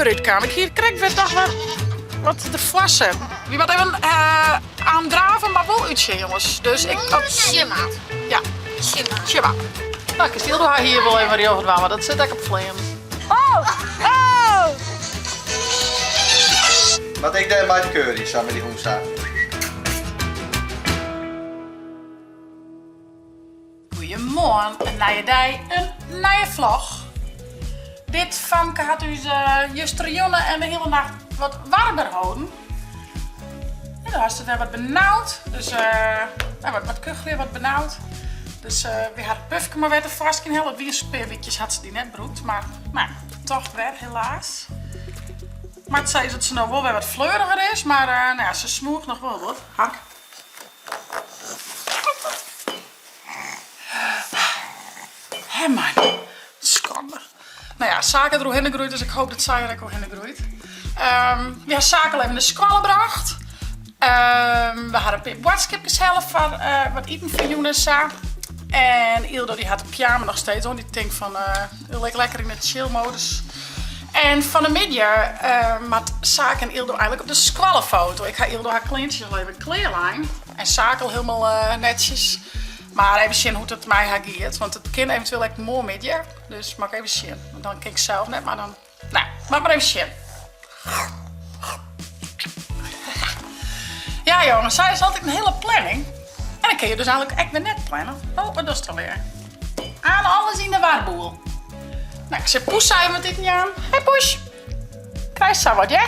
wer útkaam? Ik hie krekt wer toch wat, wat derfoar setten. Wy moatte even uh, aandraven, mar wol útsjen, jonges. Dus ik... Oh. Sjimma. Ja. Sjimma. Sjimma. Nou, Christiel doe har hier wol even rjocht dwaan, want dat sit ek op fleanen. Oh! Oh! Moat ik dêr mei de curry sa mei dy hûn sa? Goeiemoarn, in nije dei, in nije vlog. Dit famke hat ús justerjûn en de hiele nacht wat warber holden. En dan hast it wer wat benaud, dus uh, wat, wat kuchelje, wat benaud. Dus uh, wy ha it pufke mar wer tefoarskyn helle. It wie in pear wykjes hat se dy net brûkt, mar nou, toch wer helaas. Mar it sei dat se no wol wer wat fleuriger is, mar uh, nou ja, se smoecht noch wol wat. Hark. Hè man, skande. Nou ja, Sake der oerhinne groeit, dus ik hoop dat sy der ek oerhinne groeit. Um, wy ha Sake al even de skoalle brocht. Um, we ha in pear boadskipkes helle foar uh, wat iten foar jûn en sa. En Ildo die hat de pyjama noch steeds oan. Die tinkt fan, uh, ik lekker yn de chill-modus. En fan 'e middei uh, moat Sake en Ildo eigenlijk op de skoallefoto. Ik ha Ildo har kleantsjes al even klearlein. En Sake al hielendal uh, netsjes. Mar even sjen hoe't it mei har giet. Want it kin eventueel ek moarnmiddei. Dus moat ik even sjen. Want dan kin ik sels net, mar dan... Nou, moat mar even sjen. Ja jongens, sy is altyd in hiele planning. En dan kin je dus eigenlijk ek wer net plannen. Oh, wat dochst alweer? Aan alles yn de warboel. Nou, ik sil Poes even wat iten jaan. Hey Poes. Krijst sa wat, ja?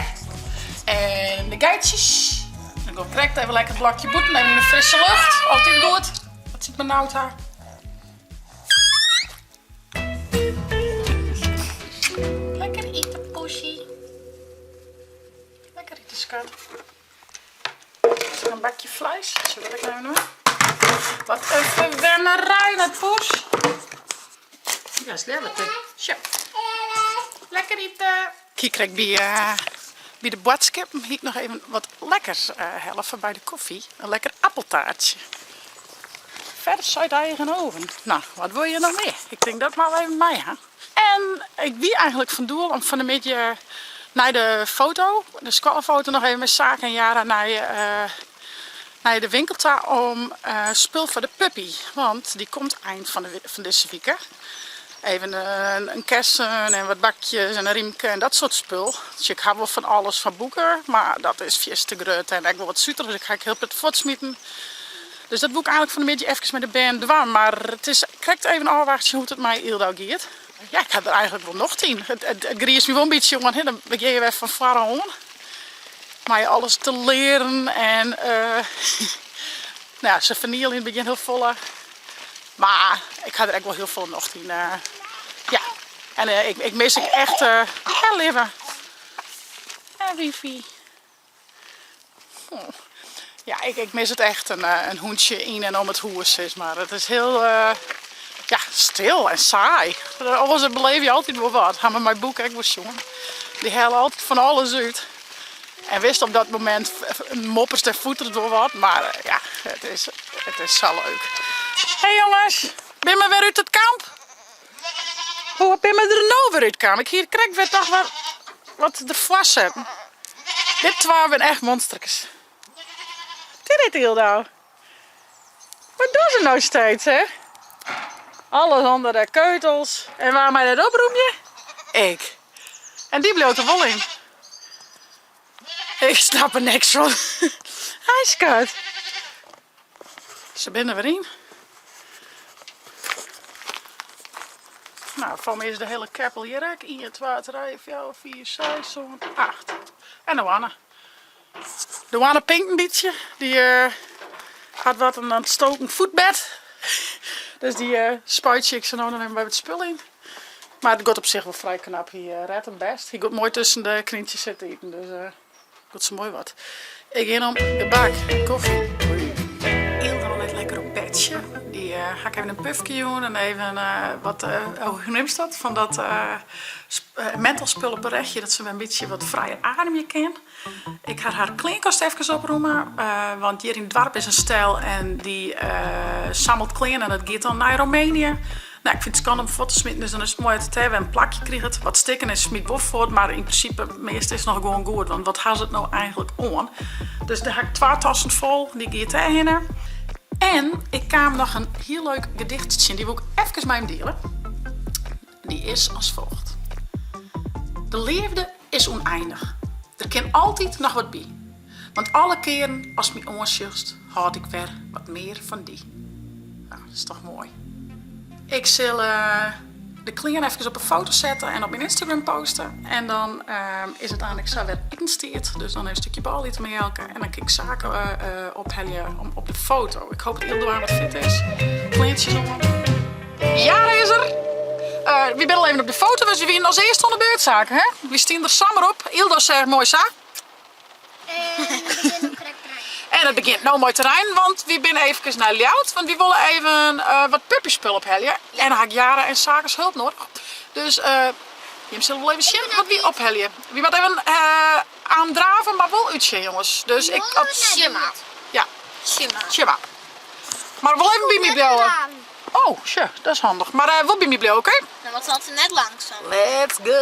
En de geitsjes. Dan go ik krekt even lekker it blokje bûten, even yn de frisse lucht. Altyd goed. Wat sit benaud ha. Lekker ite, Poesie. Lekker ite, skat. Is der in bakje fleis? Sil dat ek even doen? Wat in ferwennerij, net Poes. Ja, is lekker. Sjo. Lekker ite. Ik hie krekt by, uh, by de boadskippen hie ik noch even wat lekkers uh, helle foar by de koffie. In lekker appeltaartsje. Vers uit eigen oven. Nou, wat wil je nog meer? Ik tink dat mar even mei ha. En ik wie eigenlijk fan doel om fan 'e middei nei de foto, de skoalfoto, noch even mei Sake en Yara nei, uh, nei de winkel ta om uh, spul foar de puppy. Want dy komt ein fan, de, fan dizze wike. Even in, in kessen en wat bakjes en in riemke en dat soart spul. Dus ik ha wol fan alles fan boeken, mar dat is fierste grut en ek wol wat suterich, dus ik ha ek hiel put fuortsmiten. Dus dat woe ik eigenlijk fan 'e middei efkes mei de bern dwaan, mar it is krekt even ôfwachtsjen hoe't it mei Ildou giet. Ja, ik ha der eigenlijk wol nocht yn. It, it, it griist my wol in bytsje oan, hè. Dan begjin je wer fan foarôf oan. Mei alles te learen en uh, nou ja, se ferniele yn it begjin hiel folle. Mar ik ha der ek wol hiel folle nocht yn. Uh, ja, en uh, ik, ik mis ek echt uh, leave. En wifi. Oh. Ja, ik, ik mis it echt, in, in hûntsje yn en om it hûs, sis mar. It is hiel uh, ja, stil en saai. Oars beleef je altyd wol wat. Ha we mei Boek ek wol sjoen. Dy helle altyd fan alles út. En wist op dat momint mopperst en foetert wol wat, mar eh, ja, it is, it is sa leuk. Hey jonges, bin we wer út it kamp? Hoe bin we der no wer útkaam? Ik hie krekt wer toch wat, wat derfoar setten. Dit twa binne echt monsterkes. Dit is Ildo. Wat doen ze nou steeds, hè? Alles onder de keutels. En waar mij dat oproemje? Ik. En die bliuwt der wol yn. Ik snap er niks fan. Hi skat. Se binne der wer yn. Nou, foar my is de hiele keppel hjir ek. 1, 2, 3, 4, 5, 6, 7, 8. En de Wanne. De Wanne pinkt in bytsje. Dy uh, hat wat in ontstoken voetbed. Dus dy uh, spuitsje ik sa no dan even by it spul yn. Mar it giet op sich wol frij knap. Hy uh, rêdt him bêst. Hy giet moai tusken de knyntsjes sitte iten. Dus uh, giet sa moai wat. Ik gean om gebak en koffie. Ildo leit lekker op bedsje. Dy uh, ha ik even in pufke jûn en even uh, wat, uh, hoe neamst dat? Fan dat uh, menthol-spul op 'e rechje, dat se wer in bytsje wat frijer ademje kin. Ik ha har kleankast efkes opromme, want hjir yn it doarp is in stel en dy sammelt klean en dat giet dan nei Roemenië. No, ik fyn it skande om fuort te smiten, dus dan is it moai dat it dêr wer in plakje kriget. Wat stikken is, smyt wol fuort, mar yn prinsipe meast is it noch gewoan goed, want wat ha se it no eigentlik oan? Dus dêr ha ik twa tassen fol, dy giet dêrhinne. En ik kaam noch in hiel leuk gedicht tsjin, dy wol ik efkes mei jim diele. Dy is as folget. De leafde is ûneinich. Der kin altyd noch wat by. Want alle kearen ast my oansjochst, hâld ik wer wat mear fan dy. Nou, dat is toch moai. Ik sil de klean efkes op 'e foto sette en op myn Instagram poste. En dan is it einlik sa wer itenstiid. Dus dan even in stikje bôle ite mei Jelke. En dan kin ik saken ophelje op de foto. Ik hoop dat Ildoa wat fit is. Kleantsjes oan. Ja, is er. Wy binne al even op de foto, dus wy wienen as earste oan de beurt, Sake, hè? Wy stienen der samar op. Ildo seach moai sa. En it begjint no moai te reinen, want wy binne eefkes nei Ljouwert, want wy wolle even wat puppyspul ophelje. En dan ha ik Jara en Sake's hulp noadich. Dus jim sille wol even sjen wat wy ophelje. Wy moatte even aandrave, mar wol útsjen, jonges. Dus ik. Ja. Sjen mar. Mar wol even by my bliuwe. Oh, sjoch, dat is handich. Mar wol by my bliuwe, oké? Dan moat it net langsom. Let's go!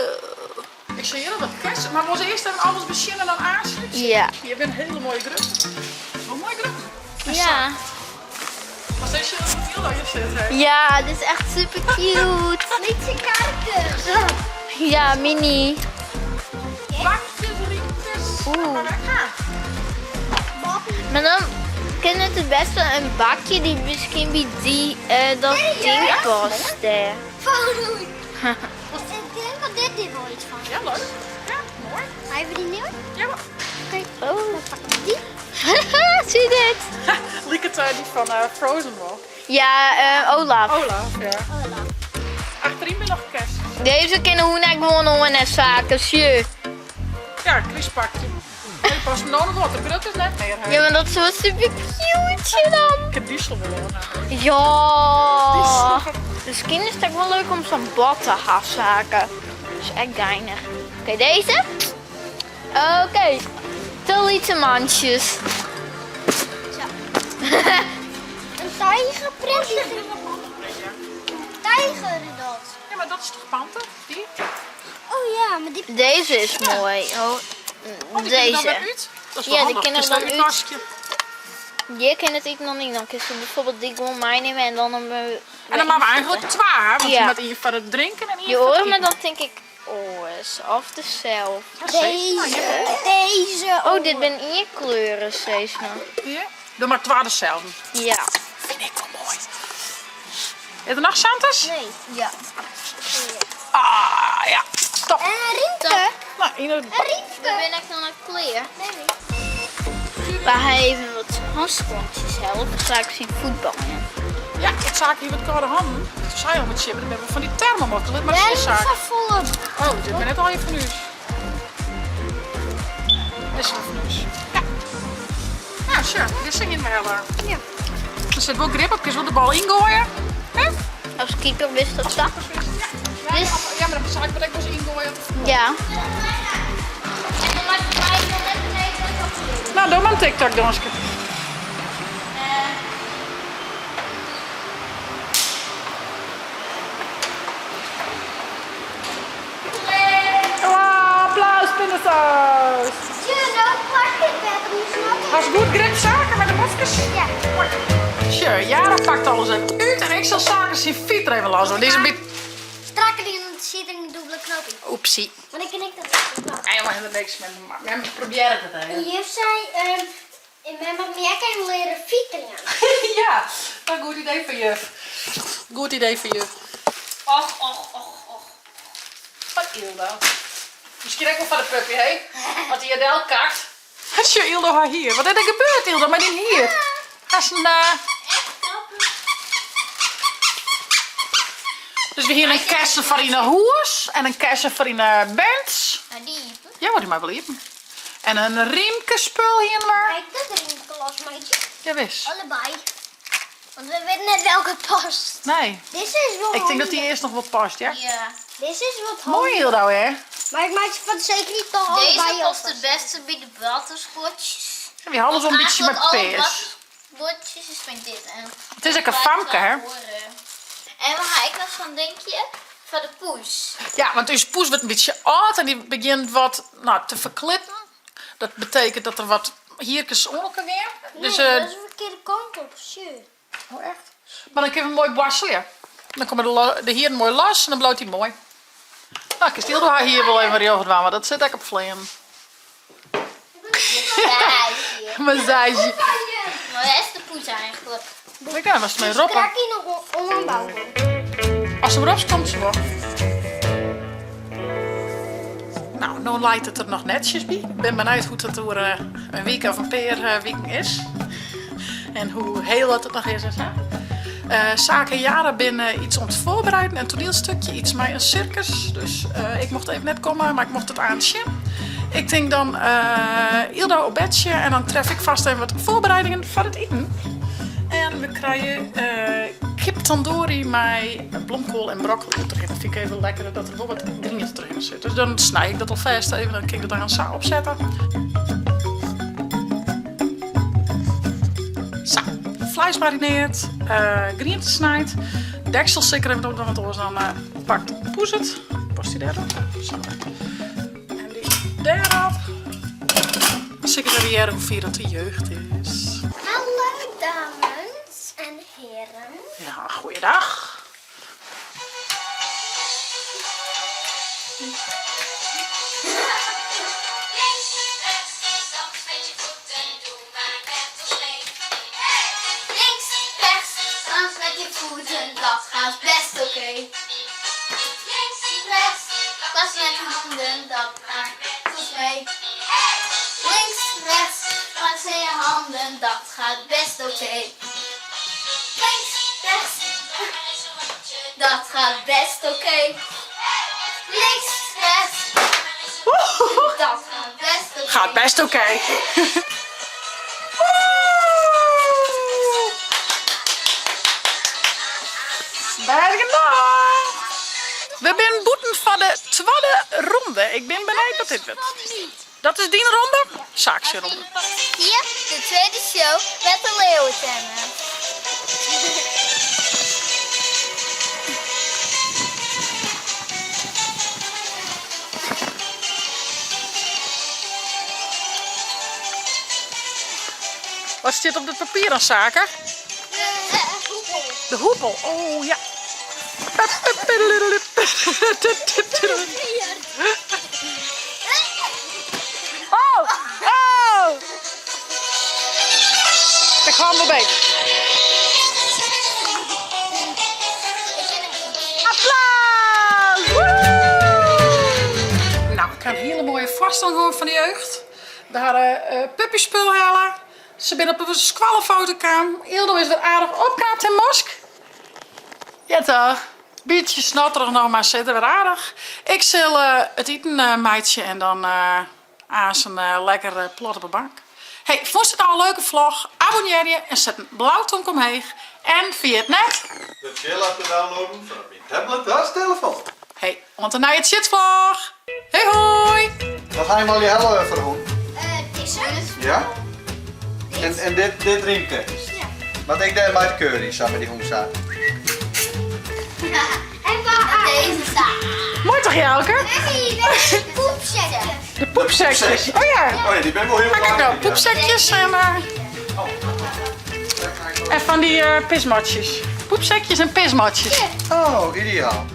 Ik sil hjir al wat kersen, mar wolst earst even alles besjen en dan aansluten? Ja. Hjir binne hele moaie grutten. Wol moai grutten. Ja. Wat is je dat heel je zit, hè? Ja, dit is echt super cute. Lytse karkes. Ja, mini. Bakjes, riempjes. Oeh. Maar lekker. Maar dan kan het het beste een bakje die misschien bij die, dat ding past. Daar. Ik denk dat dit hier wel iets van is. Ja, leuk. Ja, mooi. Ga even die nieuwe? Ja, maar. Oké, oh, dan pak ik die. Zie je dit? Liek het die van Frozen wel? Ja, Olaf. Olaf, ja. Olaf. Achterin ben nog kerst. Deze kunnen hoe naar gewoon om en zaken, zie. Ja, krystpakje. Nee, pas hem nou nog wat. De bril is net meer. Hè? Ja, maar dat is wel super cute dan. Ik heb diesel wel hoor. Ja. Misschien is het ook wel leuk om zo'n bad te gaan zaken. Dat is echt geinig. Oké, deze. Oké. Te liete mandjes. Zo. Een tijgerprint. Een tijger dat. Ja, maar dat is toch panter? Die? Oh ja, maar die... Deze is mooi. Oh, Oh, die kunnen dan deze. weer uit. Dat is wel Ja, die handig. kunnen Is dan dat uit. uitwasje? Je kent het ik nog niet. Dan kun je bijvoorbeeld die gewoon meenemen en dan hem. En dan maken we eigenlijk twee, hè? Want Ja. je moet één voor het drinken en één Je voor het hoor, maar eten. dan denk ik, oh, is of dezelfde. Ja, zeker. Nou, Deze. Deze. Oh, dit ben in je kleuren, steeds nog. Ja. Doe maar twee dezelfde. Ja. Vind ik wel mooi. Is er nog Santos? Nee. Ja. Ah, ja. Stop. En een riempje. Nou, in het Een riempje. Dan ben ik dan een kleer. Nee, nee. Waar hij even wat handschoentjes helpen, straks in voetbal. Ja, ik zag hier wat koude handen. Toen zei al met chip, dan hebben we van die thermomot. Let maar Daar eens is zaak. van volop. Oh, dit ben net al je van u. Dit is wel van u. Ja. Nou, sure. Dit zing je wel. Ja. Er zit wel grip op, kun je wel de bal ingooien. Hè? Als keeper wist dat dat. Ja, Dus- ja, maar dan zal ik wel eens ingooien. Ja. Nou, doe maar een TikTok dansje. Applaus, pindasaus. Ja, nou pak ik het. Nu snap ik. Als goed grip zaken met de mofkes. Ja. Sure, Jara pakt alles even uit en ik zal zaken zien fiets er even los. Want die is een beetje... Strakker in zit een dubbele knoop in. Oepsie. Maar dan kan ik dat niet. Nee, maar helemaal niks met me. We proberen het even. En juf zei, in mijn mag jij kan leren fietsen. Ja, een goed idee van juf. Goed idee van juf. Och, och, och, och. Wat Ildo. Misschien ook wel van de puppy, hè? Als die Adele kakt. Wat is je Ildo haar hier? Wat is er gebeurd, Ildo, met die hier? Hij is een, Dus we hier een kersen voor in de hoes en een kersen voor in de bands. Nou, die. Ja, wordt die maar wel iepen. En een riemkespul hier maar. Kijk, dat riemke los, meidje. Ja, wis. Allebei. Want we weten net welke past. Nee. Dit is wel Ik denk dat die handig. eerst nog wel past, ja? Ja. Dit is wat handig. Mooi Ildo, hè? Maar ik maak ze van zeker niet al allebei Deze past op. het beste bij de wattenschotjes. En we hadden zo'n beetje met Eigenlijk alle peers. wattenschotjes is met dit. En Het is ook een famke, hè? En we ha ek noch sa'n dinkje foar de poes. Ja, want ús poes wurdt in bytsje âld en dy begjint wat, no, te ferklitten. Dat betekent dat der wat hierkes oan elkoar gean. Dus, nee, dat is de ferkearde kant op, sjoch. Oh, echt? Mar dan kinne we moai boarstelje. Dan komme de hieren moai los en dan bliuwt dy moai. No, kinst Ildo har hier wol even rjocht dwaan, want dat sit ek op fleanen. Massage. Mar wêr is de poes eigentlik? Ik weet wat mei roppen. Krak noch om een bouwen. As se ropt, komt se wol. Nou, no leit it der noch netsjes by. Ik bin benijd hoe't it oer eh, in wike of in pear eh, wiken is. En hoe heel dat it noch is en sa. Eh, Sake en Jara binne iets oan it foarbereiden, in toanielstukje, iets mei in sirkus. Dus ik mocht even net komme, mar ik mocht it aansjen. Ik tink dan Ildo op bedsje en dan tref ik vast even wat voorbereidingen foar it iten. En we krije kip tandoori mei blomkoal en broccoli dertrochhinne. Dat fyn ik even lekkerder dat der wol wat griente trochhinne sit. Dus dan snij ik dat alfêst even, dan kin ik dat dan sa opsette. Sa, fleis marineard, griente snijd, deksel sil ik der even op dwaan, want oars dan pakt poes it. Past dy dêrop? Sa. En dy dêrop. Dan sil ik ris even hearre hoe fier dat de jeugd is. Hallo dames en heren. Ja, goeiedag. Links, rechts, dans met je voeten, dat gaat best oké. Links, rechts, dans met je handen, dat gaat goed mee. Links, rechts, dans in je handen, dat gaat best oké. Links, rechts, dat gaat best oké. Links, rechts, dat gaat best oké. Gaat best oké. Bêst genôch! We binne bûten foar de twadde ronde. Ik bin benijd wat dit wurdt. Dat is dyn ronde? Saak syn ronde. Hier de tweede show met de leeuwentemmen. Wat stiet op dat papier dan, Sake? De hoepel. De hoepel, oh ja. Oh, oh! Ik ga hem beet. Applaus! Woe! Nou, ik ha in hiele moaie foarstelling hân fan de jeugd. We ha puppyspul helle. Se binne op in skoallefoto kaam. Ildo is wer aardich opknapt en mosk. Ja toch? Bytsje snotterich noch, mar sit der wer aardich. Ik sil it iten meitsje en dan aansen lekker plat op 'e bank. Hey, fûnst it no in leuke vlog? Abonnearje en set in blau tomke omheech. En ferjit net. De Tsjil app te downloaden foar op dyn tablet of telefoan. Hey, oant de nije Tsjitsvlog! Hoi hoi! Wat ha jim allegear helle foar de hûn? Dizze. Ja? En dit, dit rymke? Ja. Moat ik dêr mei de curry sa mei dy hûn sa? En waar Deze sa. Mooi toch Jelke? Nee, de poepzakjes. De poepzakjes. Oh ja. Oh ja, die ben wel heel Pak ik nou belangrijk, ja. poepzakjes en, en van die pismatjes. Poepzakjes en pismatjes. Oh, ideaal.